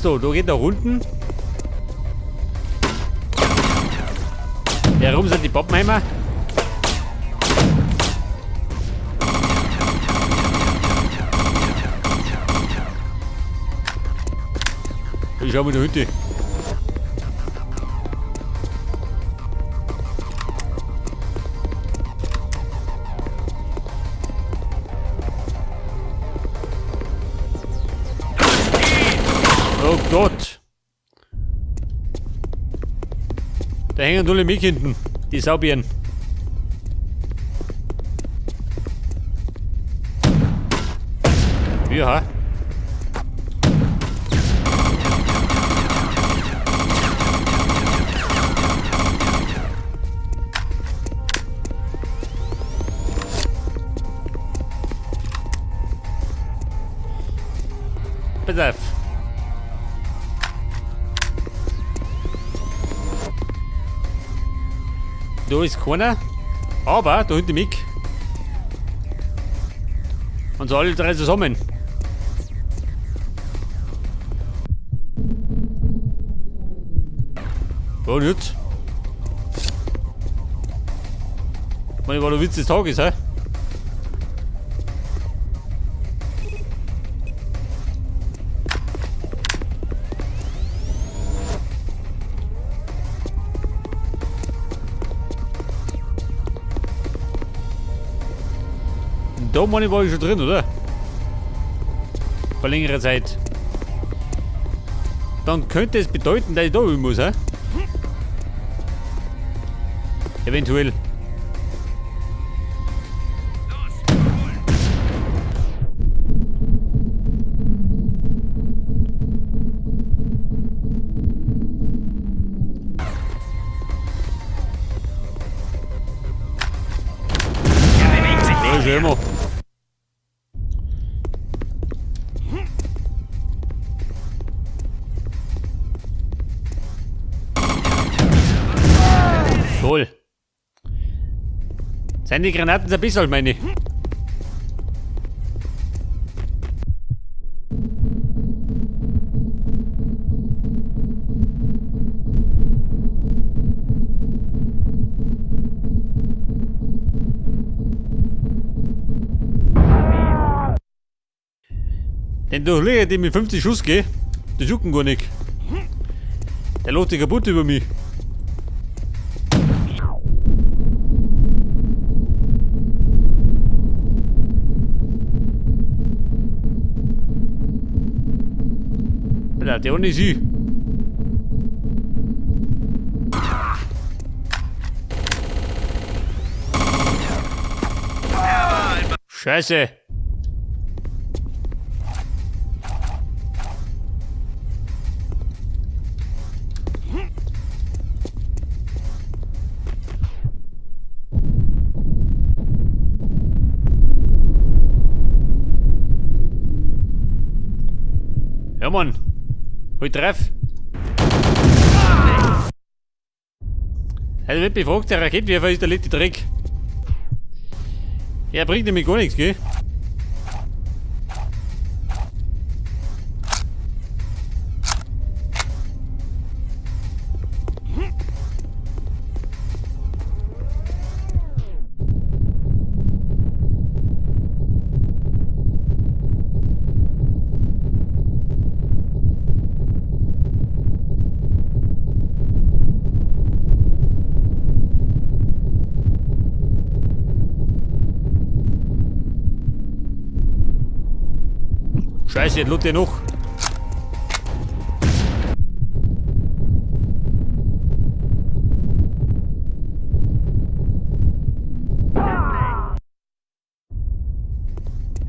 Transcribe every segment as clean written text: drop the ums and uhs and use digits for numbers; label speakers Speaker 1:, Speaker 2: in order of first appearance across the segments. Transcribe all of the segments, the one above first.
Speaker 1: So, da geht nach unten. Herum sind die Pappenheimer. Ich schau mal da hinten. Oh Gott! Da hängen alle mich hinten, die Saubären. Ja. Pass auf. Da ist keiner, aber da hinten Mick. Und so alle drei zusammen. Und jetzt? Ich war der Witz des Tages, hä? Da meine ich, war ich schon drin, oder? Vor längerer Zeit. Dann könnte es bedeuten, dass ich da hin muss, hä? Eventuell.
Speaker 2: Er bewegt sich
Speaker 1: Ja,
Speaker 2: nicht
Speaker 1: schon
Speaker 2: mehr.
Speaker 1: immer. Toll. Sind die Granaten ein bisschen, meine ich. Denn durch Löcher, die mit 50 Schuss geh, die jucken gar nicht. Der läuft sich kaputt über mich. Alter, der ohne sie. Scheiße. Ja, Mann. Hol treff. Also, wenn befragt, der Raketenwerfer ist der letzte Dreck. Er bringt nämlich gar nichts, gell? Scheiße, jetzt lohnt der noch.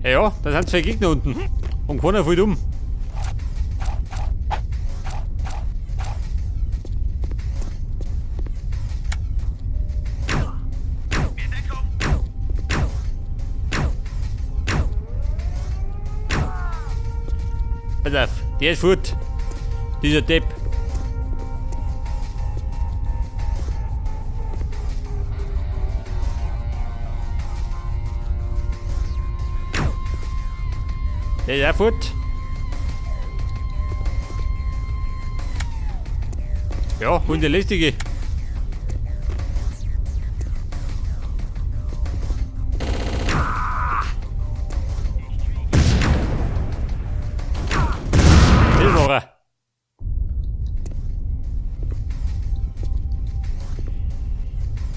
Speaker 1: Ja, ja, da sind zwei Gegner unten. Und keiner fällt um. Pass auf, der ist fort. Dieser Depp. Der ist auch fort. Ja, und der lästige. Das war er.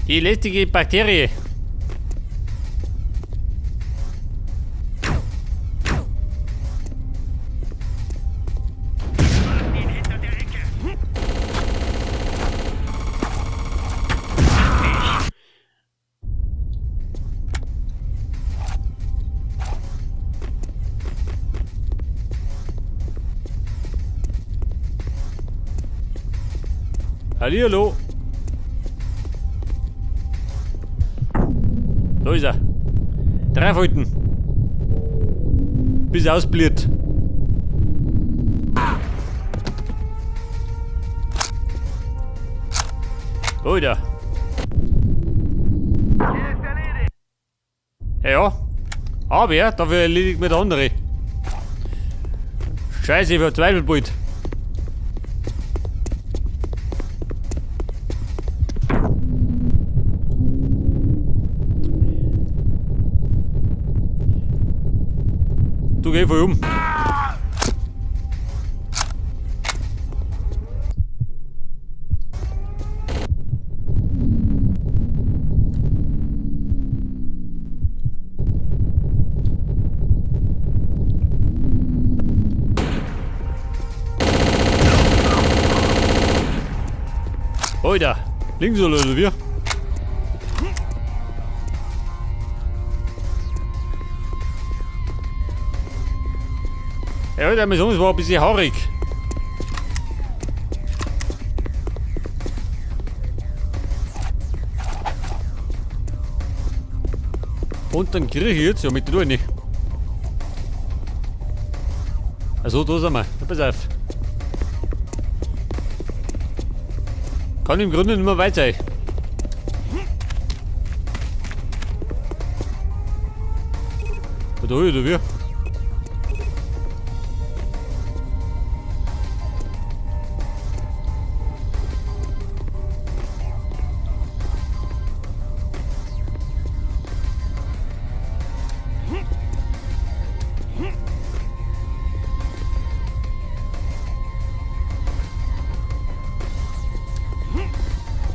Speaker 1: Die lästige Bakterie.
Speaker 2: Ihn hinter der Ecke.
Speaker 1: Hallihallo. Da ist er. Dreifalten. Bis ausbliert. Alter. Ja, ja. Aber dafür erledigt mir der andere. Scheiße, ich verzweifelt bald. Du geh voll um. Alter, links oder wir? Ja, der Mission war ein bisschen haarig. Und dann kriege ich jetzt ja mit der nicht. Also da sind wir. Ja, pass auf. Kann im Grunde nicht mehr weit sein. Da oder wir?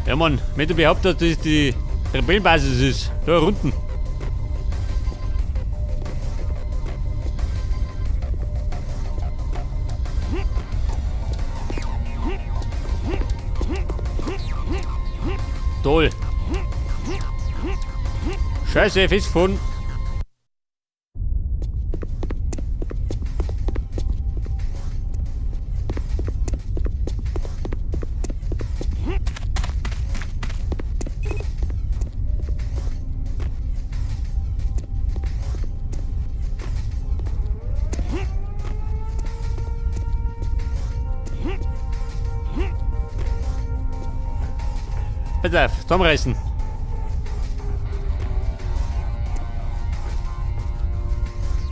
Speaker 1: Ja Mann, wenn du behauptest, dass das die Rebellenbasis ist. Da unten. Toll. Scheiße, festgefunden. Pass auf, zusammenreißen.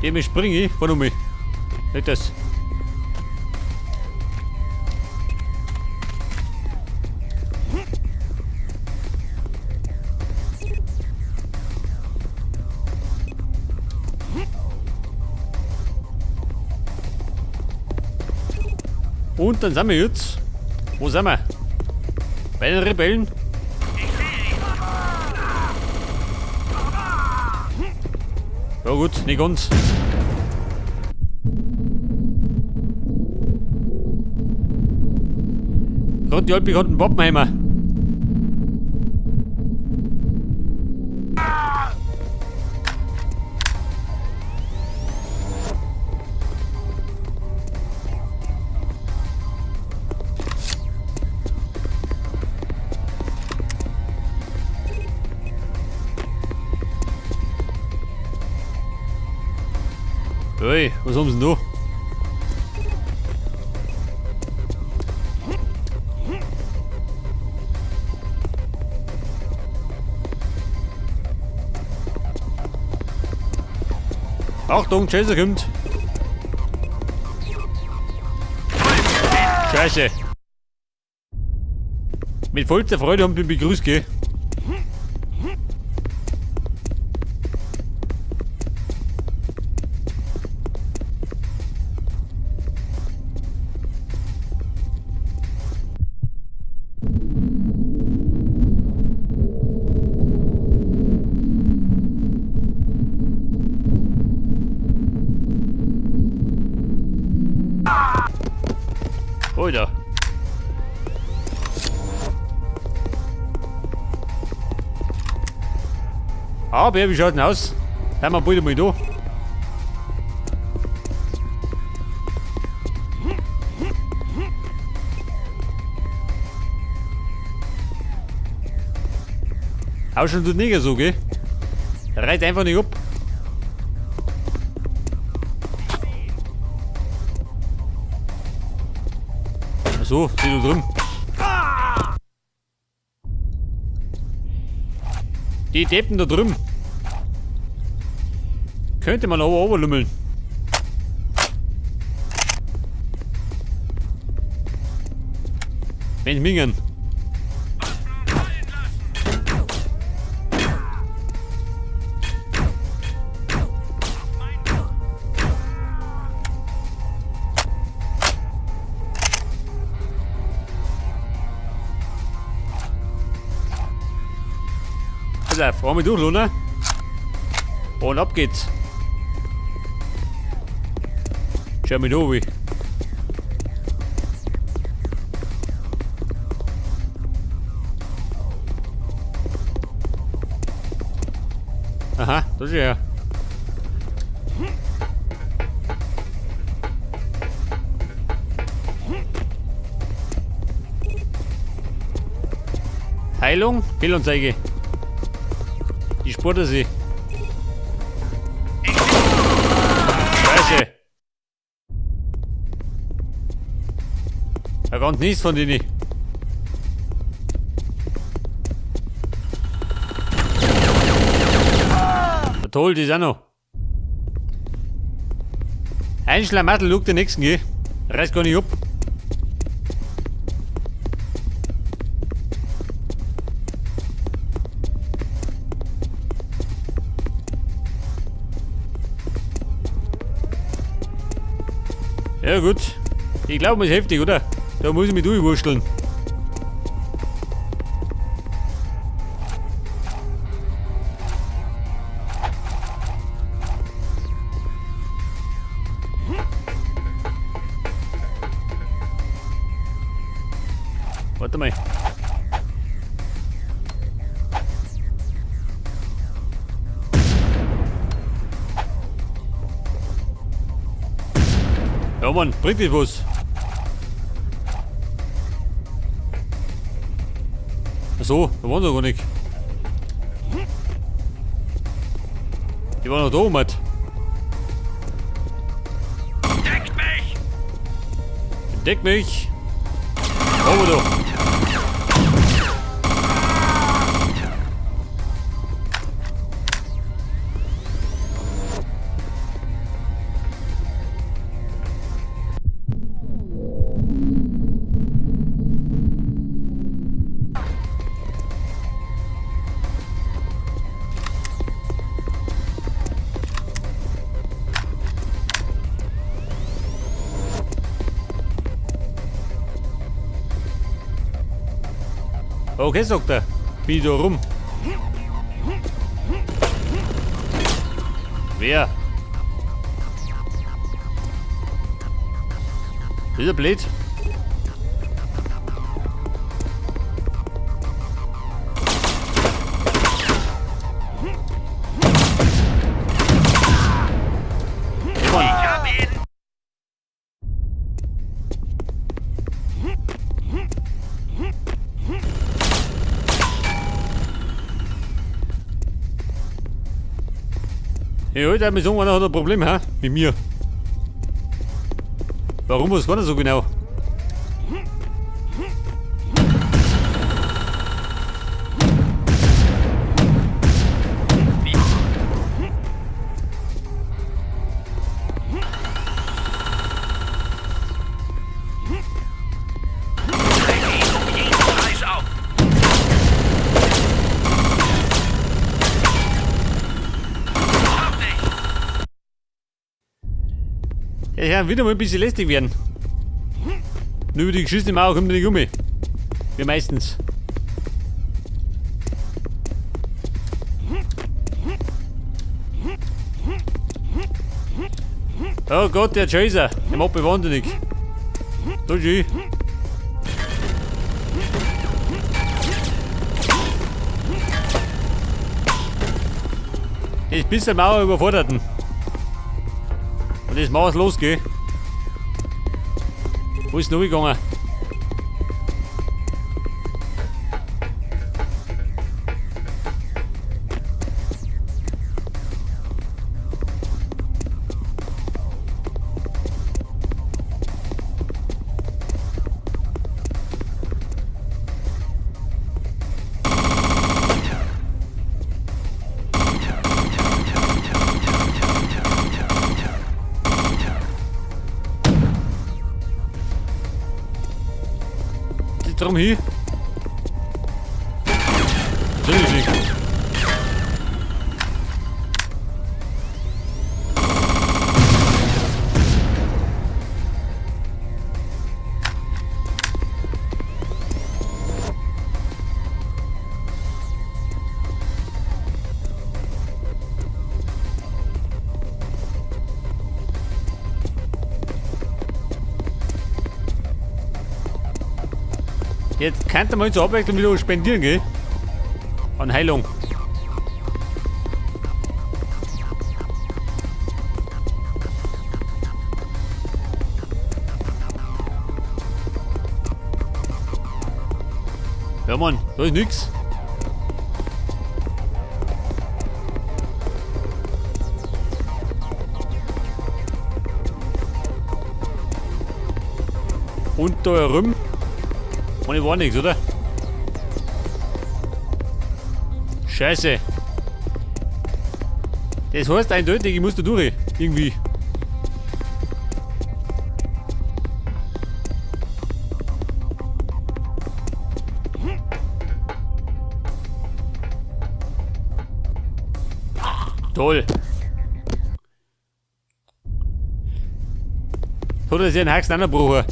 Speaker 1: Dem springe ich von um mich. Nicht das. Und dann sind wir jetzt. Wo sind wir? Bei den Rebellen. Ja gut, nicht ganz. Gerade die altbekannten Pappenheimer. Hey, was haben sie denn da? Achtung, Chaser kommt. Scheiße. Mit vollster Freude haben wir begrüßt, gell? Alter. Aber wie schaut denn aus? Haben wir bald einmal da. Auch schon tut nicht so, gell? Der reißt einfach nicht ab. Ach so, sind da drin. Die Deppen da drüben. Könnte man aber oberlümmeln. Wenn mingen. Also, fahr mich durch, Luna. Und ab geht's. Schau mich an, wie. Aha, das ist ja. Heilung, Fehlanzeige. Die spurt sie. Scheiße. Da kommt nichts von denen. Toll, die ist auch noch. Ein Schlamassel schaut den nächsten, gell? Reißt gar nicht ab. Ja gut, ich glaube, es ist heftig, oder? Da muss ich mich durchwurschteln. Warte mal. Ja Mann, bringt dich was. Ach so, da waren sie gar nicht. Die waren noch da oben. Halt.
Speaker 2: Deckt mich!
Speaker 1: Deck mich! Oh, da. Okay, sagt er. Bin ich da rum. Wer? Ist er blöd?
Speaker 2: Ich hab ihn!
Speaker 1: Ja, heute hat mich so einer hat ein Problem, hä? Mit mir. Warum, was gar nicht so genau?
Speaker 2: Deckt ihn um jeden Preis auf!
Speaker 1: Herren wieder mal ein bisschen lästig werden. Nur über die geschissene Mauer kommt der nicht um. Wie meistens. Oh Gott, der Chaser. Der macht mich wahnsinnig. Da schön. Das bisschen Mauer überforderten. Und das Mauer ist losgehen. Wo ist denn gegangen? Drum hin. Natürlich nicht. Jetzt könnte man zur Abwechslung wieder spendieren, gell? An Heilung. Ja Mann, da ist nix. Und da herum. Und war nichts, oder? Scheiße. Das heißt eindeutig, ich muss da durch. Irgendwie. Toll. Hat er sich einen Haxen gebrochen.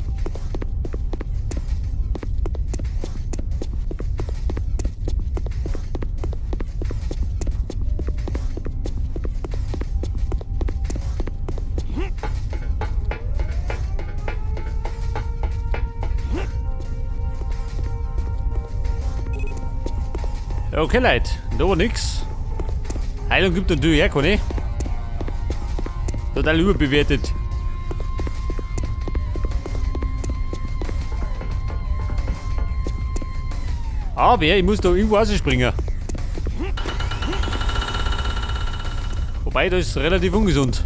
Speaker 1: Okay, Leute, da war nix. Heilung gibt natürlich auch keine. Total überbewertet. Aber ich muss da irgendwo rausspringen. Wobei, das ist relativ ungesund.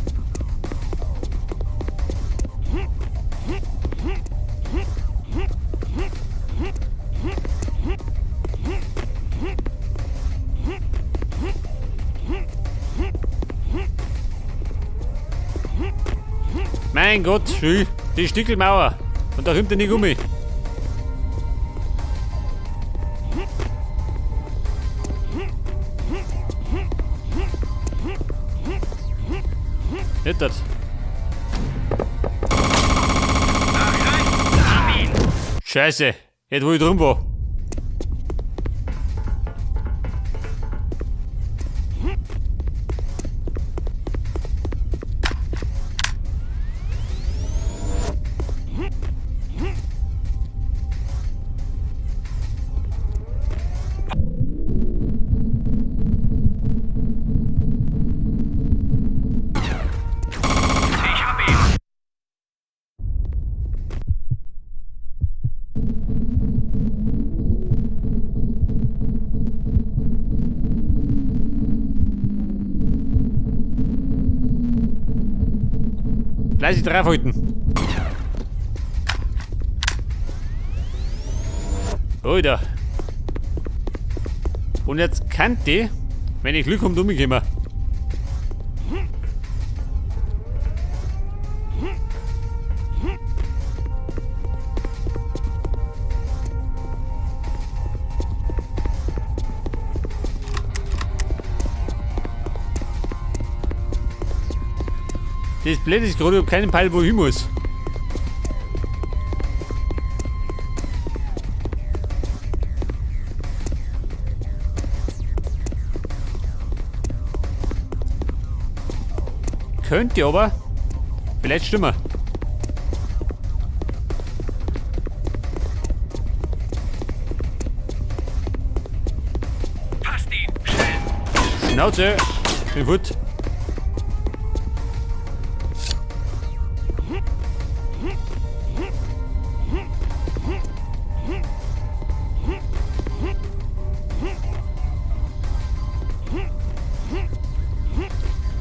Speaker 1: Mein Gott, schön. Die Stickelmauer. Und da kommt der nicht um mich. Nicht das. Scheiße, jetzt wo ich drum war. Fleißig draufhalten. Alter. Und jetzt kann die, wenn ich Glück habe, umkommen. Das Blöde ist gerade, ich hab keinen Peil, wo ich hin muss. Könnte aber vielleicht stimmen.
Speaker 2: Fasst ihn! Schnell!
Speaker 1: Schnauze! Bin fort.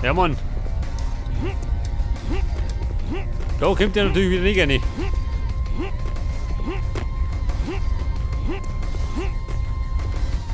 Speaker 1: Ja, Mann. Da kommt der natürlich wieder nicht rein.